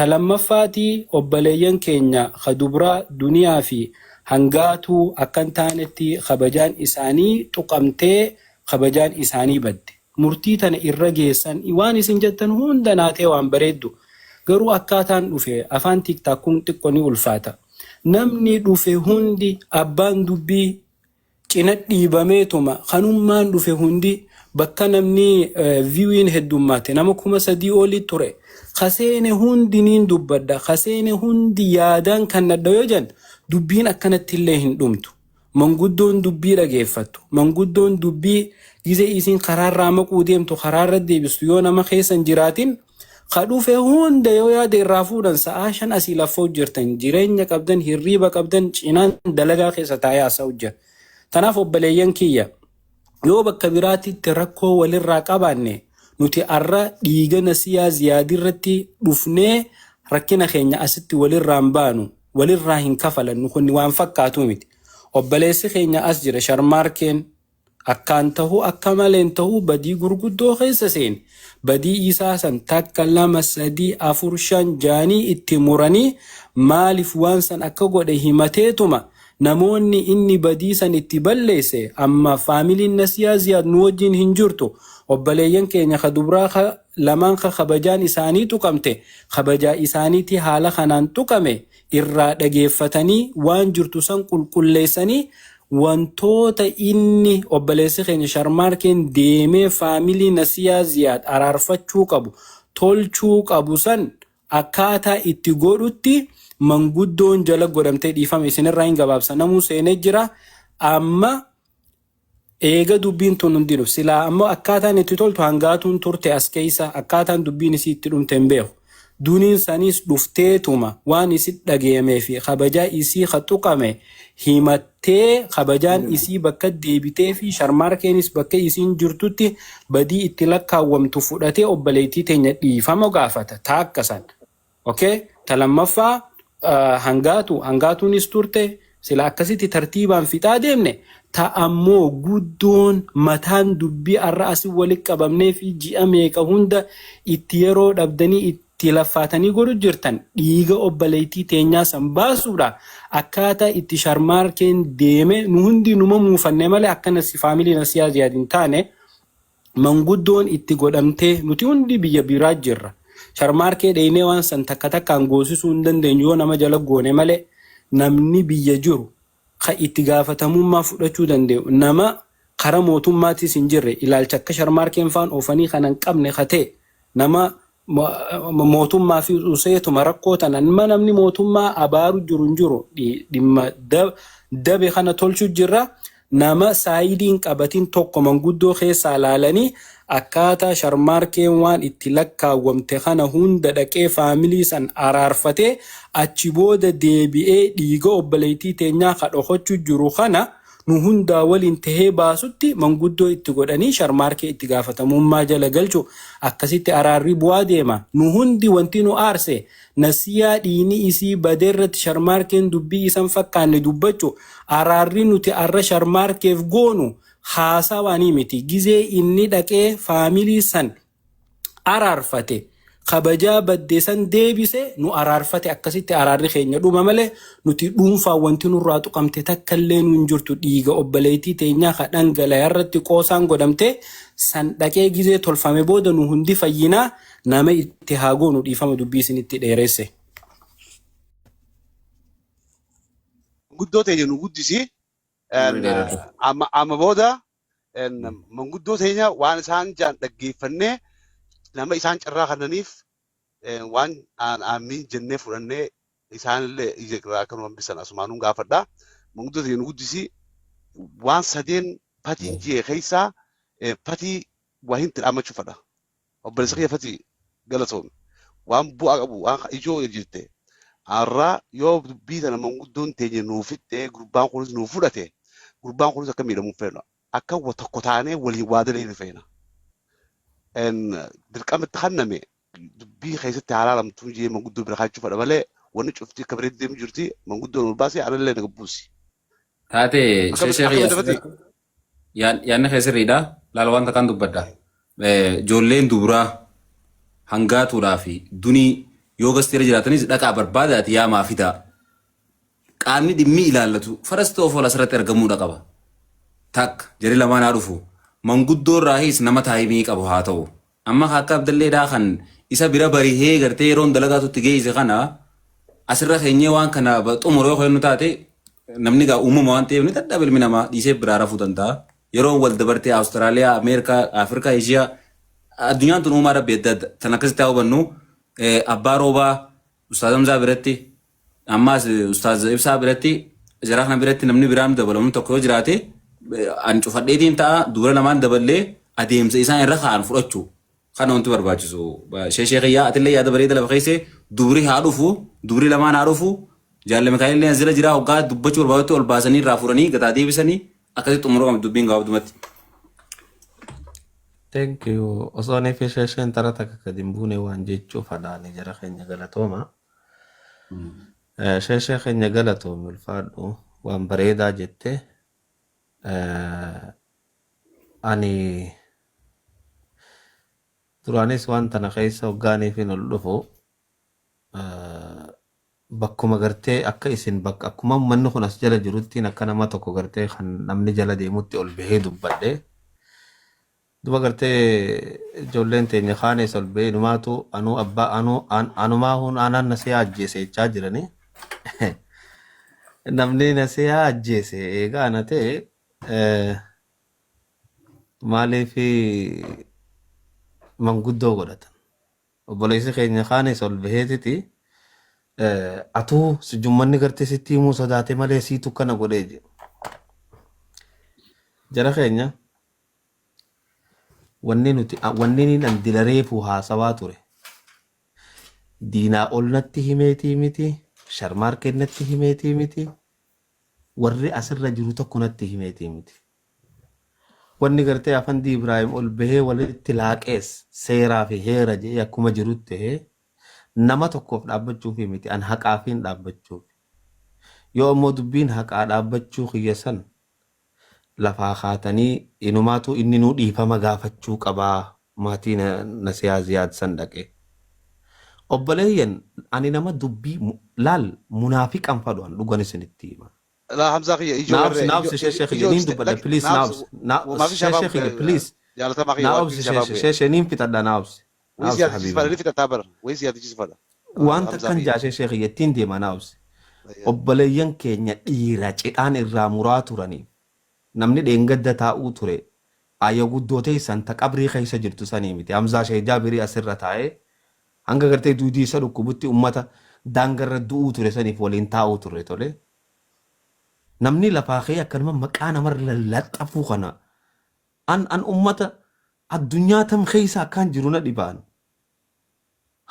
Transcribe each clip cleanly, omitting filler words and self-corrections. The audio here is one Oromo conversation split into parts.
Ta lammaffaatii obbaleeyyan keenya ka dubraa Duniyaa fi Hangaatuu akka hin taanetti kabajaan isaanii tuqamtee kabajaan isaanii badde. Murtii tana irra geessan waan isin jettan hunda naatee waan bareeddu. Garuu akkaataan dhufe afaan TikTok kun xiqqo ni ulfaata. Namni dhufe hundi abbaan dubbii cina dhiibameetuma kanummaan dhufe hundi bakka namni viewin heddummaate nama 3000 oli ture. Ka seene hundi niin dubbadha ka seene hundi yaadaan kannadha yoo jan dubbiin akkanatti illee hin dhumtu. Manguddoon dubbii dhageeffattu, manguddoon dubbii gizee isiin karaarraa maquu deemtu karaarra deebistu yoo nama keessa hin jiraatin ka dhufe hunda yoo yaada irraa fuudhan sa'aa 5 asii laffa'u jirtan jireenya qabdan hirriiba qabdan cinaan dalagaa keessa taa'ee haasa'u jira. Tanaaf obboleeyyan kiyya yoo bakka biraatitti rakkoo walirraa qabaanne nuti arra dhiiga Nasiyaa Ziyaadirratti dhufnee rakkina keenya asitti walirraa hin baanu. Walirraa hin kafalannu kun waan fakkaatuu miti. Obboleessi keenya as jira Sharmaarkeen akkaan tahuu akka maleen tahuu badii gurguddoo keessa seene. Badii isaa san takka lama sadii afur shan jaanii itti muranii maaliif waan san akka godhe himateetuma namoonni inni badii san itti balleesse amma faamiliin Nasiyaa Ziyaad nu wajjin hin jirtu. Obboleeyyan keenya ka dubraa ka lamaan ka kabajaan isaanii tuqamte kabajaa isaaniitii haala kanaan tuqame irraa dhageeffatanii waan jirtu san qulqulleessanii wantoota inni obboleessi keenya Sharmaarkeen deemee faamilii Nasiyaa Ziyaad araarfachuu qabu tolchuu qabu san akkaataa itti godhutti manguddoon jala godhamtee dhiifama isinirraa hin gabaabsa namuu seenee jira amma. Eega dubbiin tun hundinu silaa ammoo akkaataan itti toltu hangaatuun turte as keessa akkaataan dubbiin isii itti dhumte hin beeku. Duniin saniis dhufteetuma waan isit dhageeyamee fi kabajaa isii ka tuqame himattee kabajaan isii bakka deebitee fi sharmaarkeenis bakka isiin jirtutti badii itti lakkaawwamtu fudhatee obboleettii teenya dhiifama gaafata taakka san. Ok ta lammaffaa hangaatu hangaatuunis turte sila akkasitti tartiibaan fixaa deemne ta ammoo guddoon mataan dubbii arra asi wali qabamnee fi ji'a meeqa hunda itti yeroo dhabdanii itti laffaatanii godhu jirtan dhiiga obboleettii teenyaa san baasuudha akkaataa itti sharmaarkeen deeme nu hundi numa muufanne malee akkana si faamilii nasiyaa ziyaad hin taane Manguddoon itti godhamtee nuti hundi biyya biraa jirra. Sharmaarkee dheeynee waan san takka takkaan goosisuu hin dandeenyu yoo nama jala goone malee namni biyya jiru ka itti gaafatamummaa fudhachuu danda'u nama kara mootummaatis hin jirre ilaalcha akka sharmaarkeen faan oofanii kana hin qabne ka ta'e nama mootummaa fi useetuma rakkoo tana nama namni mootummaa abaaru jiru hin jiru dhimma dabe kana tolchu jirra nama saayidii hin qabatin tokko manguddoo keessaa laalanii akkaataa sharmaarkeen waan itti lakkaawwamte kana hunda dhaqee faamilii san araarfatee achi booda deebi'ee dhiiga obboleettii teenyaa ka dhokochu jiru kana nu hundaa waliin tahee baasutti manguddoo itti godhanii Sharmaarkee itti gaafatamummaa jala galchu akkasitti araarri bu'aa deema nu hundi wanti nu aarse Nasiyaa dhiiyni isii baderratti Sharmaarkeen dubbii isan fakkaanne dubbachu araarri nuti arra Sharmaarkeef goonu haasawaanii miti gizee inni dhaqee faamilii san araarfate kabajaa badde san deebise nu araarfate akkasitti araarri keenya dhuma malee nuti dhuunfaan wanti nurraa tuqamte takka illee nu hin jirtu dhiiga obboleettii teenyaa ka dhangala'e irratti qoosaan godhamte san dhaqee gizee tolfame booda nu hundi fayyinaa nama itti haa goonu dhiifama dubbii isinitti dheeresse. Guddoo teenya nu guddisi. Umrii dheeradhu. Amma booda Manguddoo teenya waan isaan jaan dhaggeeffannee nama isaan carraa kannaniif waan aamiin jennee fudhannee isaanillee ija irraa akka nu hambisan asumaanuun gaafadha. Manguddoo teenya nu guddisi waan sadeen fatiin ji'e keessaa fatii waa hin dhaammachuu fadha. Obboleessa kiyya Fatii galatoomi. Waan bu'aa qabu waan ijoo jette. Har'a yoo dubbii tana manguddoon teenya nuu fixxe gurbaan kunis nuu fudhate gurbaan kunis akka miidhamu hin feenu. Akka wa tokko taanee waliin waa daleenu feena. Dirqama itti kenname dubbii keessatti haa laalamtuu jee manguddoo bira kaachuu fedha malee wanni cufti akka bareedu deemu jirti manguddoon ol baasee anallee na gabbuusi. Taatee Akkamitti sheekii akkamitti Fatii? asirratti Yaadni kee sirriidha. Laala wanta kan dubbadha. Ijoolleen duburaa hangaatuudhaa fi dunii Yoo gasteera jiraatanis dhaqaa barbaadaati yaamaa fidaa. Qaamni dhimmi ilaallatu first of all asirratti argamuudha qaba. Takka jarri lamaan haa dhufu. Manguddoo irraahis nama taayimii qabu haa ta'u. Amma akka Abdalleedhaa kan isa bira barihee gartee yeroon dalagaatutti geesse kana asirra keenyee waan kana xumuru yoo kennu taate, namni gaa uumama waan ta'eef ni dadhaba, ilmi namaa dhiisee biraa rafuu danda'a. Yeroon wal dabartee Awustiraaliyaa, Ameerikaa, Afrikaa, Eeshiyaa, addunyaan tun uumaa rabbi adda adda. Tan akkasitti haa hubannu. Abbaa Roobaa, Ustaaz Hamzaa biratti, ammaas Ustaaz Ibsaa biratti, jara kana biratti namni biraan dabalamu tokko yoo jiraate, ani cufadheetiin ta'a, dubara lamaan daballee adeemsa isaan irra kaa'an fudhachuu. Kana wanti barbaachisu. Sheeshee kiyyaa, atillee yaada bareeda lafa keessee, dubri haa dhufu, dubri lamaan haa dhufu. Jaalle Mikaa'ellee as jala jira, hoggaa dubbachuu barbaadutti ol baasanii irraa fuudhanii gataa deebisanii akkasitti xumuruu qabdi dubbiin gabaabdumatti. Thank you. Osoo ani fi sheesheen tara takka gadi hin buune waan jechuuf adaani jara keenya galatooma. Sheeshee keenya galatoomi, ulfaadhu, waan bareedaa jette. Ani duraanis waan tana keessa hoggaaniifin ol dhufu bakkuma gartee akka isin bakka akkuma uummanni kun as jala jiruttiin akka nama tokko gartee kan namni jala deemutti ol bahee dubbadhe. Duba gartee ijoolleen teenya kaanis ol bahee numaatu anuu abbaa anuu anumaa hun anaan nasiyaa ajjeese jechaa jiranii. Namni nasiyaa ajjeese eegaa ana ta'e, maaliif manguddoo godhatan? Obboleessi keenya kaanis ol baheetiti atuu sijummanni gartee sitti himuu sodaate malee siitu kana godhee jedhu. Jara keenya, wanni nuti wanni inni an dila reefuu haasawaa ture diinaa ol natti himeetii miti, sharmaarkeen natti himeetii miti, warri asirra jiru tokko natti himeetii miti. Wanni gartee Afandii Ibraahim ol bahee walitti laaqees seeraa fi heera jedhee akkuma jirutti tahee nama tokkoof dhaabbachuufi miti, an haqaafiin dhaabbachuuf. Yoo ammoo dubbiin haqaa dhaabbachuu kiyya san lafaa kaatanii inumaatu inni nuu dhiifama gaafachuu qabaa maatii Nasiyaa Ziyaad san dhaqee. Obboleeyyan, ani nama dubbii laal munaafiqan fadhu, an dhugan isinitti hima. Laa, Hamzaa kiyya, ijoo Naa obsi, garree naa ijoo obsi, sheeshee kiyya, ijoo niin dubbadha, lakki please. naa Naa obsi obsi, naa maafi sheeshee shabaab kiyya, please. jaalatamaa kiyya Naa waan obsi fi shabaab sheeshee, sheeshee, niin fixadha, naa obsi. Naa wayii obsi si yaadachiisfadha habiibi. Ni fixataa bara wayii si yaadachiisfadha. Waan Hamzaa takkan kiyya. jaa, sheeshee kiyya, ittiin deema, naa obsi. Obboleeyyan keenya dhiira cidhaan irraa muraa turaniif namni dheengadda taa'uu ture ayya guddoo teessan ta qabrii keessa jirtu sanii miti. Hamzaa Sheeh Jaabirii asirra taa'ee hanga gartee duudii isa dhukkubutti ummata daangarra du'uu ture saniif waliin taa'uu turre tole. Namni lafaa ka'ee akkanuma maqaa namarra laxxafuu kana an ummata addunyaa tam keessa akkaan jiru na dhibaan.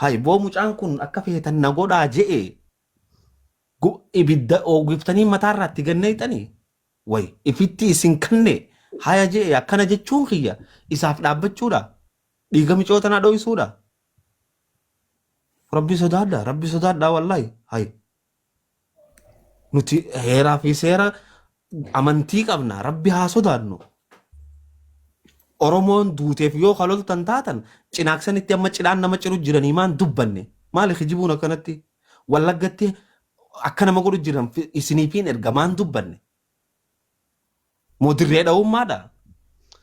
Hay boo, mucaan kun akka feetan na godhaa je'e ibidda oogiftanii mataarraa itti ganneeyxanii way ifitti isin kanne haya je'e. Akkana jechuun kiyya isaaf dhaabbachuudha, dhiiga micoo tanaa dhoysuudha. Rabbi sodaadha, Rabbi sodaadha, wallahi. Hay nuti heeraa fi seera amantii qabna, Rabbi haa sodaannu. Oromoon duuteef yoo kaloltan taatan cinaaksanitti amma cidhaan nama ciru jiranii maan dubbanne? Maali kijibuun akkanatti? Wallaggatti akka nama godhu jiran isiniifiin erga maan dubbanne? Moo dirree dhawummaadha?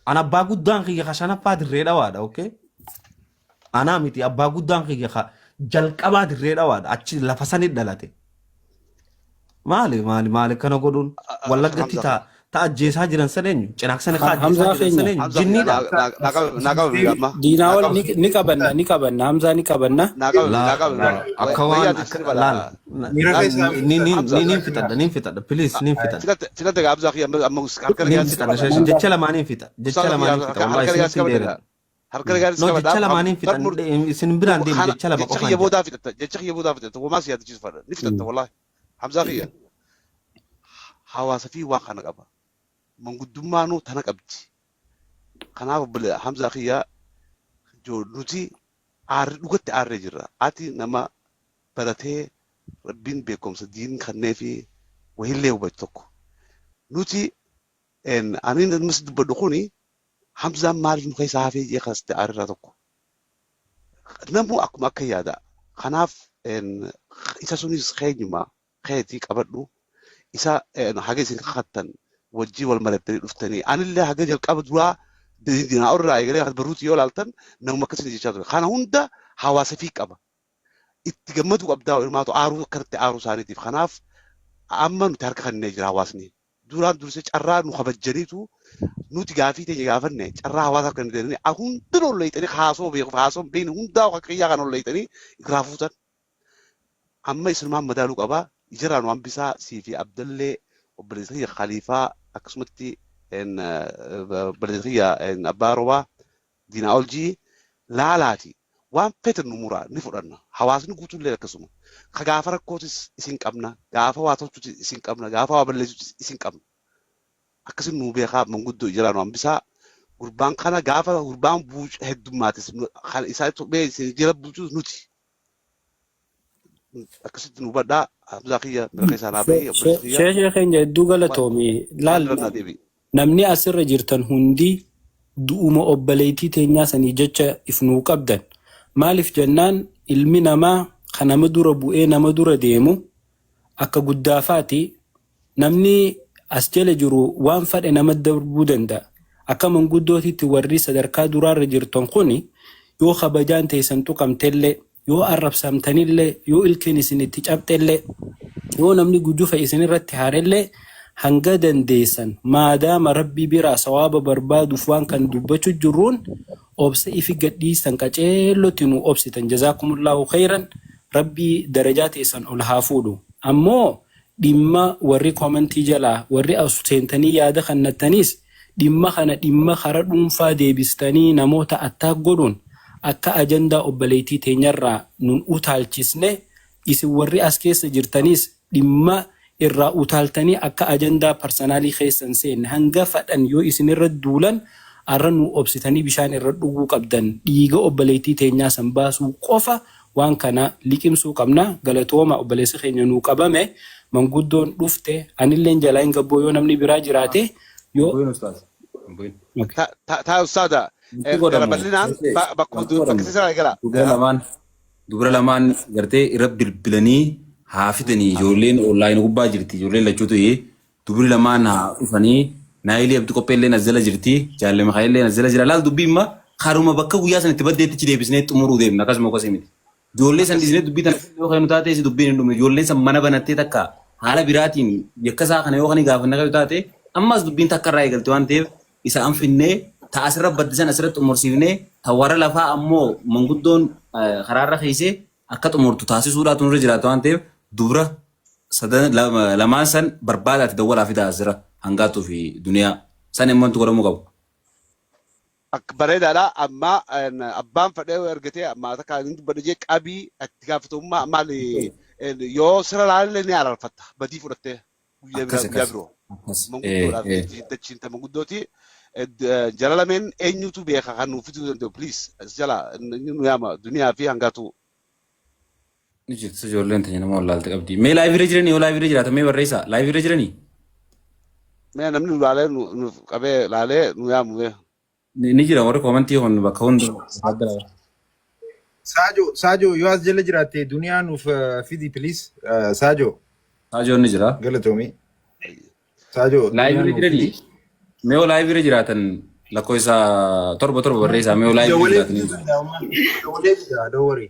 An abbaa guddaan kiyya ka shanaffaa dirree dhawaadha, okay? Anaa miti, abbaa guddaan kiyya ka jalqabaa dirree dhawaadha, achi lafa sanit dhalate. Maali maali maali kana godhuun? Wallaggatti Hamza ta ta ajjeesaa jiran san eenyu? Cinaaksani ka ajjeesaa Hamzaa jiran san keenya. eenyu? Hamza kiyya. Jinniidha. Naa qabame amma Diinaa naa ol qabame. ni qabanna, ni qabanna, Hamzaa, ni qabanna. Naa qabame, naa Laa qabame. laa, akka Wayii waan yaadachiisni akka laal bala. Miira keessaa ni ni Hamza. ni niin fixadha, niin fixadha, please, niin fixadha. Filatte filatte gaa, Hamza kiyya, amma harka Niin rigaatti fixadha qabadha. sheeshe, jecha lamaaniin fixa, jecha Ustaaza kiyya, lamaaniin fixa, wallahi harka rigaatti isinitti hin qabadha. dheeradha. Harka rigaatti No, qabadha. jecha lamaaniin fixa, isin biraan deemu, jecha lama Jecha qofaan kiyya jedha. boodaa fixatta, jecha kiyya boodaa fixatta, homaa si yaadachiisu fadha ni fixatta. Wallahi, Hamzaa kiyya, hawaasa fi waan kana qaba, manguddummaanuu tana qabdi. Kanaaf obbole Hamzaa kiyya, nuti aarri dhugatti aarree jirra. Ati nama baratee Rabbiin beekumsa diin kannee fi wahillee hubatu tokko. Nuti ani ammas dubbadhu kuni Hamzaan maaliif nu keessaa hafee jee kaste aarrirraa tokko. Namuu akkuma akka yaada. Kanaaf Isa sunis keenyuma keetii qabadhu. Isa haga isin kakattan wajjii wal marattanii dhuftanii. Anillee haga jalqaba duraa dinaa irraa eegalee barruuti yoo ilaaltan namuma akkasii jechaa ture. Kana hunda hawaasa fi qaba. Itti gammaduu qabdaa ilmaatu aaruu akkanatti aaruu isaaniitiif. Kanaaf amma nuti harka kennee jira hawaasni. Duraan dursee carraa nu kabajjaniitu nuti gaafii teenya gaafanne carraa hawaasa harka kennitanii hundinuu ol leeyxanii haasoo beekuuf haasoo hin beekne hundaa akka kiyyaa kan ol leeyxanii irraa fuutan. Amma isinumaan madaaluu qaba. Ijarraa nu hambisaa sii fi Abdallee obboleessa kiyya Khaliifaa akkasumatti obboleessa kiyya Abbaa Roobaa Diinaa Oljii laalaati waan feetan nu muraa ni fudhanna. Hawaasni guutuullee akkasuma. Ka gaafa rakkootis isin qabna, gaafa waa tolchutis isin qabna, gaafa waa balleessutis isin qabna. Akkasin nuu beekaa manguddoo ijaraa nu hambisaa. Gurbaan kana gaafa gurbaan buucu heddummaatis kan isaa tuqee isin jala buucus nuti. Akkasitti nu hubadhaa. Hamzaa kiyya bira keessaa naa bahi obboleessa kiyya. Sheekee keenya hedduu galatoomi. Waan Laal bira naa deebi'i. namni asirra jirtan hundi du'uma obboleettii teenyaa sanii jecha if nuu qabdan. Maaliif jennaan ilmi namaa kan nama dura bu'ee nama dura deemu akka guddaafaati namni as jala jiru waan fadhe nama darbuu danda'a. Akka manguddootitti warri sadarkaa duraarra jirtan kuni yoo kabajaan teessan tuqamtellee yoo arrabsamtanillee yoo ilkeen isin itti cabxellee yoo namni gujufa isin irratti haarellee hanga dandeessan maadaama rabbii biraa sawaaba barbaaduuf waan kan dubbachuu jirruun obsa ifi gadhiistan qaceellotti nu obsitan jazaakumullahu khayran rabbii darajaa teessan ol haa fuudhu ammoo dhimma warri komentii jalaa warri as seentanii yaada kannattaniis dhimma kana dhimma kara dhuunfaa deebistanii namoota attaak godhuun akka ajandaa obboleettii teenyarraa nun utaalchisne isin warri as keessa jirtaniis dhimma irraa utaaltanii akka ajandaa parsanaalii keessan seenne hanga fadhan yoo isin irra duulan arra nu obsitanii bishaan irra dhuguu qabdan dhiiga obboleettii teenyaa san baasuu qofa waan kana liqimsuu qabna galatooma obboleessi keenya nuu qabame manguddoon dhufte anilleen jalaa hin gabboo yoo namni biraa jiraate yoo Bu'in ustaaz. Bu'in. Okay. Ta ustaada Wanti gara godhamu. bal'inaan bakkuma Wanti bakka godhamu. sirraa eegala. Dubra lamaan dubra lamaan gartee irra bilbilanii haa fidanii ijoolleen onlaayinii gubbaa jirti ijoolleen lachuutu dubri lamaan haa dhufanii naayilii abdi qopheellee as jala jirti jaalle mikaa'ellee as jala jira laal dubbii imma karuma bakka guyyaa san itti baddeetti deebisnee xumuruu deemna akkasuma akkasii miti. Ijoollee san dhiisnee dubbii tana yoo kan taate si dubbiin hin dhumne ijoolleen san mana banattee takka haala biraatiin yakka isaa kana yoo kan gaafanna kan taate ammas dubbiin takka irraa eegalte waan ta'eef isa anfinnee ta asirra baddisan asirratti xumursiifnee ta warra lafaa ammoo manguddoon karaarra keessee akka xumurtu taasisuudhaatu nurra jiraata waan ta'eef dubra sadan lamaan san barbaadaati dawwalaa fidaa asirra hangaatuu fi duniyaa san immoo wanti godhamuu qabu. Akka bareedaadha amma abbaan fedhee argatee amma takka inni dubbadhe jee qabii itti gaafatamummaa maali yoo sira laallee ni araarfatta badii fudhattee guyyaa biraa Akkas guyyaa akkas biroo akkas manguddoodhaaf dachiin ta manguddooti jara lameen eenyutu beeka kan nuuf fiduu danda'u please as jala inni nu yaama duniyaa fi hangaatu. Ni jirti ijoolleen teenya nama wallaalte qabdi. Mee live irra jiranii yoo live irra jiraatan mee barreessaa live irra jiranii? Mee namni nu laalee nu qabee laalee nu yaamu mee. Ni jira warri koomantii kun bakka hunda. Saajo, Saajo, yoo as jala jiraatte duniyaa nuuf fidi please. Saajo, Saajoon ni jira. galatoomi. Saajo, Live duniyaa irra nuuf jiranii? fidi. Mee yoo live irra jiraatan lakkoofsa 7 7 barreessaa mee yoo live irra Dawalee jiraatanii. fiduu danda'ama. Dawalee fida, don't worry.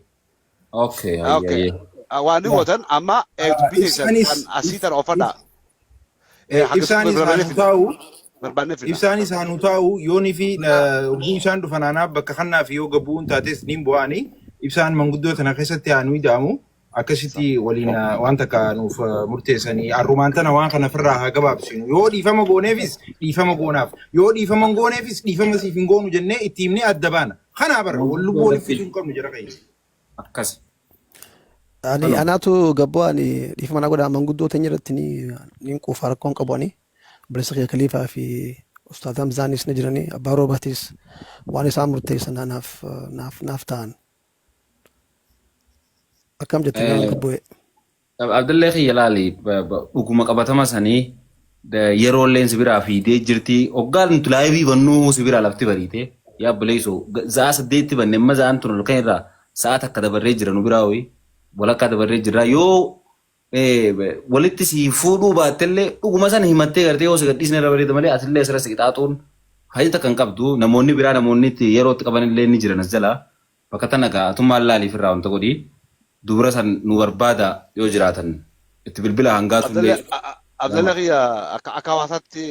Okay, hayyee Okay. hayyee. Waan ni gootan amma dubbii teessan Ibsaanis kan asii tana oofadhaa. Haga ibsaanis haa barbaannee nu fidna. taa'u. Barbaannee fidna. Ibsaanis haa nu taa'u yoonii fi oguu isaan dhufan anaaf bakka kannaa fi yoo gabbuun taates niin bu'aani. Ibsaan manguddoo tana keessatti haa nu ida'amu. Akkasitti waliin waan takka nuuf murteessanii arrumaan tana waan kana ofirraa haa gabaabsinu. Yoo dhiifama gooneefis dhiifama goonaaf. Yoo dhiifama hin gooneefis dhiifama siif hin goonu jennee itti himnee adda baana. Kanaa bara wal lubbuu waliif fixuu hin qabnu jara keenya. Akkas. Ani Kanuma. anaatu gabboo ani dhiifama na godhaa manguddoo teenya irratti ni niin quufa rakkoon qabu ani obboleessa kiyya Kaliifaa fi Ustaaz Hamzaanis ni jiranii abbaa roobatis waan isaan murteessan anaaf naaf naaf ta'an akkam jette nama gabboo'e. Abdallee kiyya laali dhuguma qabatama sanii yeroolleen si biraa fiidee jirti. Hoggaa nuti live bannuu si biraa lafti bariite. Yaa obboleessoo sa'a 8tti banne amma sa'aan tun halkan irraa sa'a takka dabarree jira nu biraa hoyi. Walakkaa dabarree jirra. Yoo walitti si fuudhuu baattellee dhuguma sana himattee gartee yoo si gadhiisne irra bareeda malee atillee asirra si qixaaxuun haja takka hin qabdu. Namoonni biraa namoonni itti yeroo itti qabanillee ni jiran as jalaa. Bakka tana gaa atummaan laaliif irraa wanta godhi. Dubra san nu barbaada yoo jiraatan itti bilbila hangaatullee. Abdalla kiyya akka akka hawaasaatti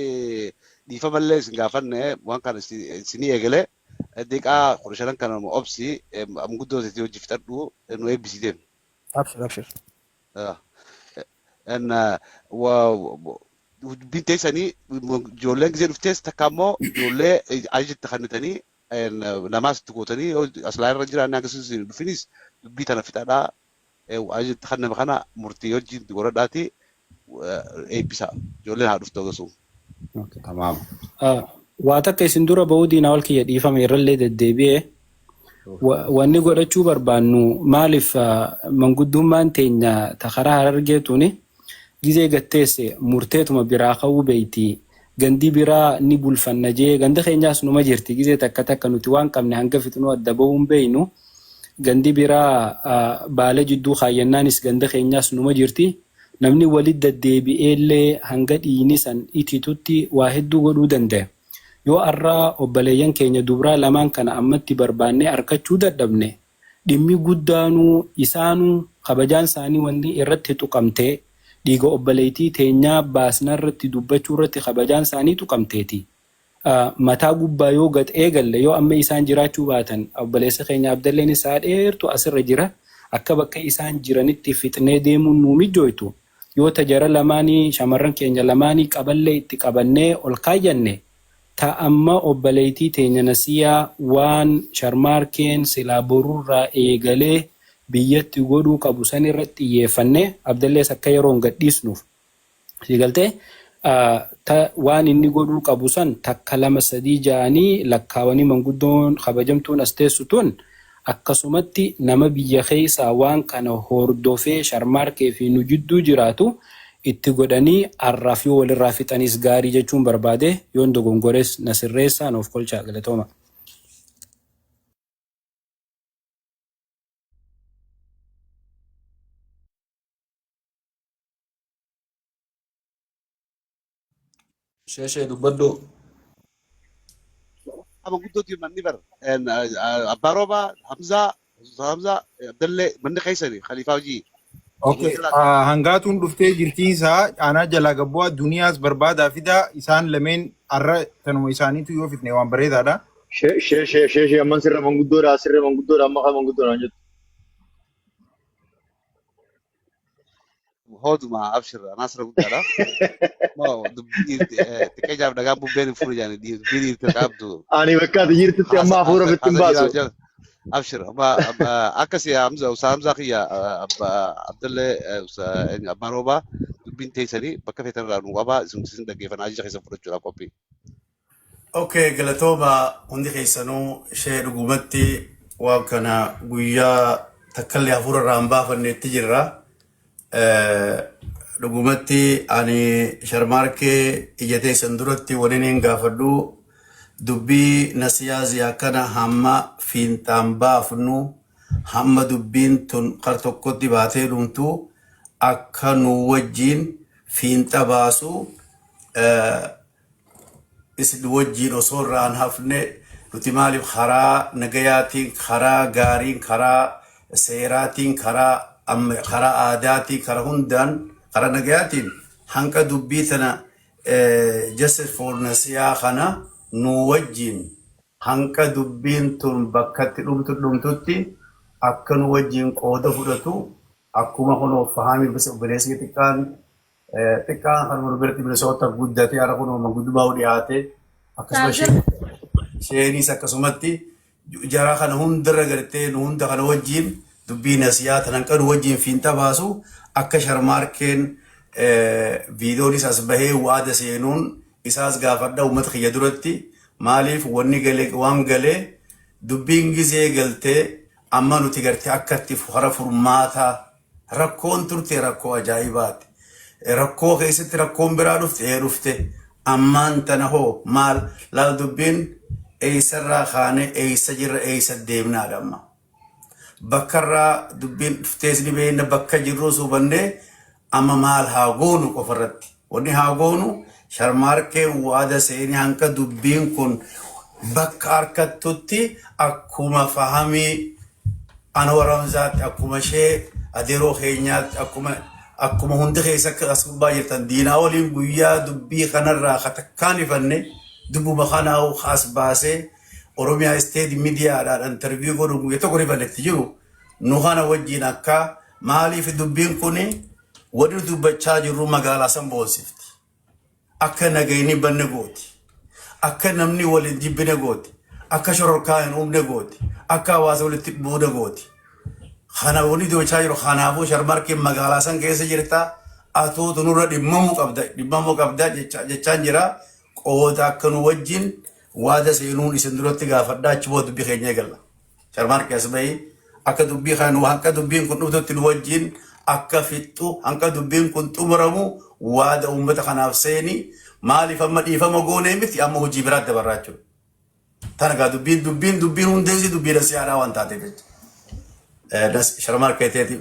dhiifamallee isin gaafanne waan kana isinii eegale daqiiqaa 15 kana obsi manguddoo teetii hojii fixadhu nu eebbisii deemi. Abshir abshir. Dubbiin teessanii ijoolleen gisee dhuftees takka immoo ijoollee ajaja kennitanii namaas itti gootanii yoo aslaa irra jiraanne akkasumas hin dhufinis dubbii tana fixadhaa ajaja kenname kana murtii wajjin godhadhaati eebbisa ijoolleen haa dhuftu akkasuma. Tamaam. Waa takka isin dura bahuu diinaa ol kiyya dhiifame irrallee deddeebi'ee wanni godhachuu barbaannu maaliif manguddummaan teenya ta karaa Harargeetuuni gizee gatteesse murteetuma biraa ka'uu beeyti gandi biraa ni bulfanna jee ganda keenyaas numa jirti gizee takka takka nuti waan qabne hanga fixnuu adda bahuu hin beeynu gandi biraa baala jidduu kaayyannaanis ganda keenyaas numa jirti namni walit deddeebi'eellee hanga dhiini san ititutti waa hedduu godhuu danda'a. Yoo arraa obboleeyyan keenya dubraa lamaan kana ammatti barbaannee arkachuu dadhabne dhimmi guddaanuu isaanuu kabajaan isaanii wanni irratti tuqamtee dhiiga obboleettii teenyaa baasna irratti dubbachuu irratti kabajaan isaanii tuqamteeti. Mataa gubbaa yoo gad eegalle yoo amma isaan jiraachuu baatan obboleessa keenya Abdalleen isaa dheertu asirra jira akka bakka isaan jiranitti fixnee deemuun nuu mijjooytu yoo ta jara lamaanii shamarran keenya lamaanii qaballee itti qabannee ol kaayyanne ta amma obboleettii teenya Nasiyaa waan Sharmaarkeen silaa borurraa eegalee biyyatti godhuu qabu san irratti xiyyeeffanne Abdallees akka yeroon gadhiisnuuf si galtee waan inni godhuu qabu san takka lama sadii ja'anii lakkaawanii manguddoon kabajamtuun as teessu tun akkasumatti nama biyya keessaa waan kana hordofee Sharmaarkee fi nu jidduu jiraatu itti godhanii arraaf yoo walirraa fixanis gaarii jechuun barbaade yoon dogongores na sirreessaa nuuf kolchaa galatooma. Sheeshee dubbadhu. Manguddootii manni bar abbaa roobaa Hamzaa Hamzaa Abdallee manni keessani Khaliifaa hojii. Okay. Hangaatuun dhuftee jirtiin isaa aanaa jalaa gabbu'aa duniyaas barbaadaa fidaa isaan lameen arra tanuma isaaniitu yoo fitne waan bareedaadha. Shee shee shee shee amman sirra manguddoodha sirra manguddoodha amma kan manguddoodhaan jettu. Hooduma abshir anaa sirra guddaadha. Moo dubbii xiqqeenyaaf dhagaan bubbeen hin fuune jaani dubbii dhiirti qabdu. Ani bakka ati jirtutti amma hafuura ofitti hin baasu. Abshir amma akkasi Hamza Usaa Hamzaa kiyya Abdallee abbaa roobaa dubbiin teessanii bakka feetan irraa nu qabaa isin dhaggeeffannaa ajaja keessan fudhachuudhaaf qophii. Okay, galatooma hundi keessanuu ishee dhugumatti waan kana guyyaa takkallee hafuura irraa hin baafanneetti jirra. Dhugumatti ani Sharmaarkee ija teessan duratti waliin hin gaafadhu dubbii Nasiyaa Ziyaa kana hamma fiinxaan baafnu hamma dubbiin tun kar tokkotti baatee dhumtu akka nu wajjin fiinxa baasu isin wajjin osoo irraa hin hafne nuti maaliif karaa nagayaatiin karaa gaariin karaa seeraatiin karaa karaa aadaatiin karaa hundaan karaa nagayaatiin hanqa dubbii tana justice for Nasiyaa kana nu wajjin hanqa dubbiin tun bakkatti dhumtu dhumtutti akka nu wajjin qooda fudhatu akkuma kunoo fahaamii obboleessi xiqqaan xiqqaan kan nu biratti Minnesota guddate har'a kunoo manguddummaa dhiyaate akkasuma isheenis akkasumatti jaraa kana hundarra gartee nu hunda kana wajjin dubbii Nasiyaa tanan qanu wajjin fiinxa baasu akka Sharmaarkeen viidiyoonis as bahee waada seenuun isaas gaafadha uummata kiyya duratti maaliif wanni galee waan galee dubbiin gizee galtee amma nuti gartee akkatti hara furmaataa rakkoon turte rakkoo ajaa'ibaati. Rakkoo keessatti rakkoon biraa dhufte ee dhufte ammaan tana hoo maal laal dubbiin eessarraa kaanee eessa jirra eessa deemnaadha amma. Bakkarraa dubbiin dhuftees ni beekna, bakka jirrus hubannee, amma maal haa goonu qofarratti. Wanni haa goonu, Sharmaarkee waada seenii hanqa dubbiin kun bakka harkattutti, akkuma fahamii Anwar Hamzaatti, akkuma ishee adeeroo keenyaatti, akkuma hundi keessa akka as gubbaa jirtan, diinaa waliin guyyaa dubbii kanarraa katakkaan ifanne, dubbuma kanaa as baasee Oromiyaa State miidiyaadhaan interview godhu guyyaa tokko rifannetti jiru nu kana wajjin akka maaliif dubbiin kun wanni dubbachaa jirru magaalaa san boonsifti. Akka nagayni banne gooti. Akka namni waliin jibbine gooti. Akka shororkaa hin uumne gooti. Akka hawaasa walitti buune gooti. Kana wanni dubbachaa jiru. Kanaafuu Sharmarkeen magaalaa san keessa jirta. Atootu nurra dhimmamuu qabda jechaan jira. Qooda akka nu wajjin waada seenuun isin duratti gaafadhaa, achi booda dubbii keenya eegalla. Sharmarkee, as bahii akka dubbii kana nu hanqa dubbiin kun dhuftutti nu wajjin akka fixxu, hanqa dubbiin kun xumuramu waada uummata kanaaf seeni. Maaliif amma dhiifama goonee miti, amma hojii biraatti dabarraa jechuudha. Tana gaa dubbiin hundeensi dubbii nasihaadhaa waan taateef jecha. Sharmarkee teeti.